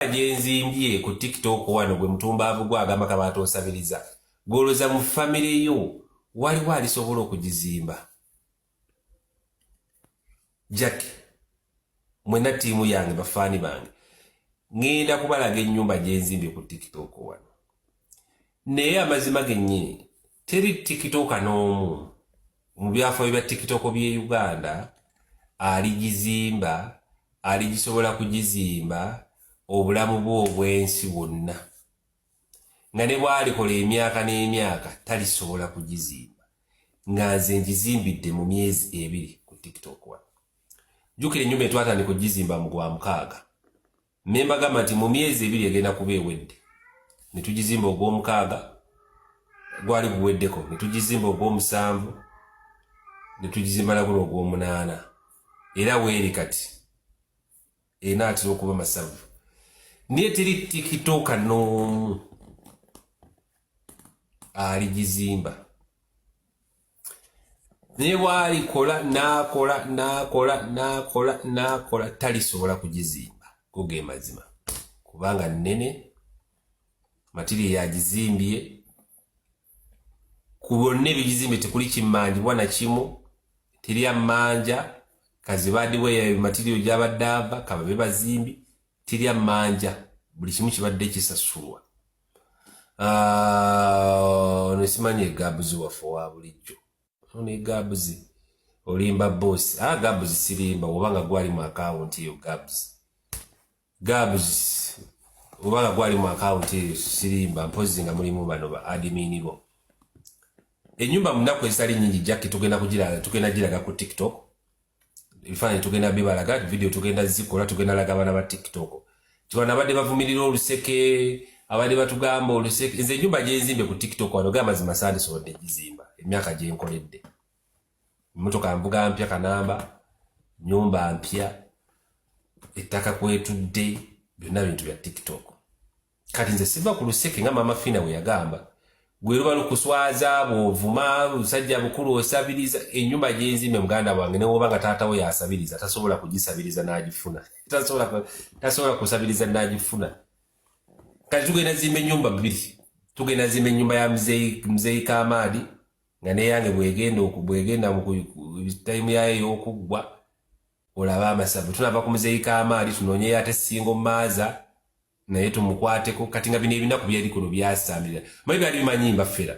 Gyenzimbye ku TikTok wano, gwe mutumbaavu gwagamba kabaata osabiriza, gwoloza mu famire yo waliwo alisobola okugizimba? Jacki, mwena ttiimu yange, bafaani bange, ŋŋenda kubalaga ennyumba gyenzimbye ku TikTok wano, naye amazima gennyini teri TikTok n'omu mu byafaayo bya TikTok by'e Uganda aligizimba, aligisobola kugizimba obulamu bwe obw'ensi bwonna, nga ne bw'alikola emyaka n'emyaka talisobola kugizimba nga nze ngizimbidde mu myezi 2 ku TikTok wano. Jjukira ennyumba etwatandika okugizimba mu gwa 6, ne mbagamba nti mu myezi 2 egenda kuba ewedde, ne tugizimba ogw'omukaaga gwali guweddeko, ne tugizimba ogw'omusanvu, ne tugizimba naguno ogw'omunaana, era weeri kati enaatera okuba masavu. Naye teri TikToker n'omu aligizimba, naye bwalikola n'akola n'akola n'akola n'akola talisobola kugizimba. Go ge mazima, kubanga nnene, material yagizimbye ku byonna ebigizimbye tekuli kimmanjibwa na kimu, teri ammanja kazibaadiwe material gyabadde ava kababe bazimbi, teri ammanja, buli kimu kibadde kisasulwa. Ono simanyi egabuzi waffe owa bulijjo, ono egabuzi olimba bosi. Ah, gabuzi sirimba, obanga gwali mu akawunti eyo. Gabuzi, gabuzi, obanga gwali mu akawunti eyo sirimba, mpozi nga mulimu bano ba admin bo. Ennyumba mu nnaku ezitali nnyingi, Jacki, tugenda kugira, tugenda giraga ku TikTok. Ebifaananyi tugenda bibalaga, video tugenda zikola, tugenda laga abaana ba TikTok. Tibano abadde bavumirira oluseke, abadde batugamba oluseke. Nze ennyumba gyenzimbye ku TikTok wano, ga mazima sandisobodde gizimba emyaka gyenkoledde. Emmotoka nvuga mpya kanamba, nyumba mpya, ettaka kwetudde, byonna bintu bya TikTok. Kati nze siva ku luseke nga Maama Fina bwe yagamba, gwe luba lukuswaza bw'ovuma musajja bukulu osabiriza. Ennyumba gyenzimbe, muganda wange, newoba nga taata we yasabiriza tasobola kugisabiriza n'agifuna, tasobola kusabiriza n'agifuna. Kati tugenda zimba ennyumba bbiri, tugenda zimba ennyumba ya muzeeyi Kamaadi, nga neyange bwegenda mu time yayo ey'okuggwa olabe amasavu. Tunava ku muzeeyi Kamaadi tunoonyeyo ate single mother naye tumukwateko. Kati nga bino ebinaku byali kuno byasamirira, manyi byali bimanyi mbafera,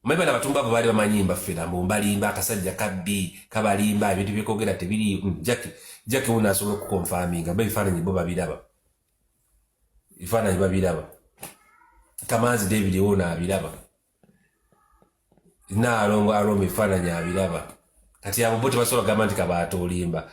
manyi bana batumbavu baali bamanyi mbafera, mbu mbalimba, akasajja kabbi kabalimba, ebintu byekogera tebiri. Jacki, Jacki wuno asobola okuconfirminga ba ebifaananyi bo babiraba, ebifaananyi babiraba. Kamanzi David wuno abiraba, Naalongo Aroma ebifaananyi abiraba. Kati abo bo tebasobola kugamba nti kabaata olimba.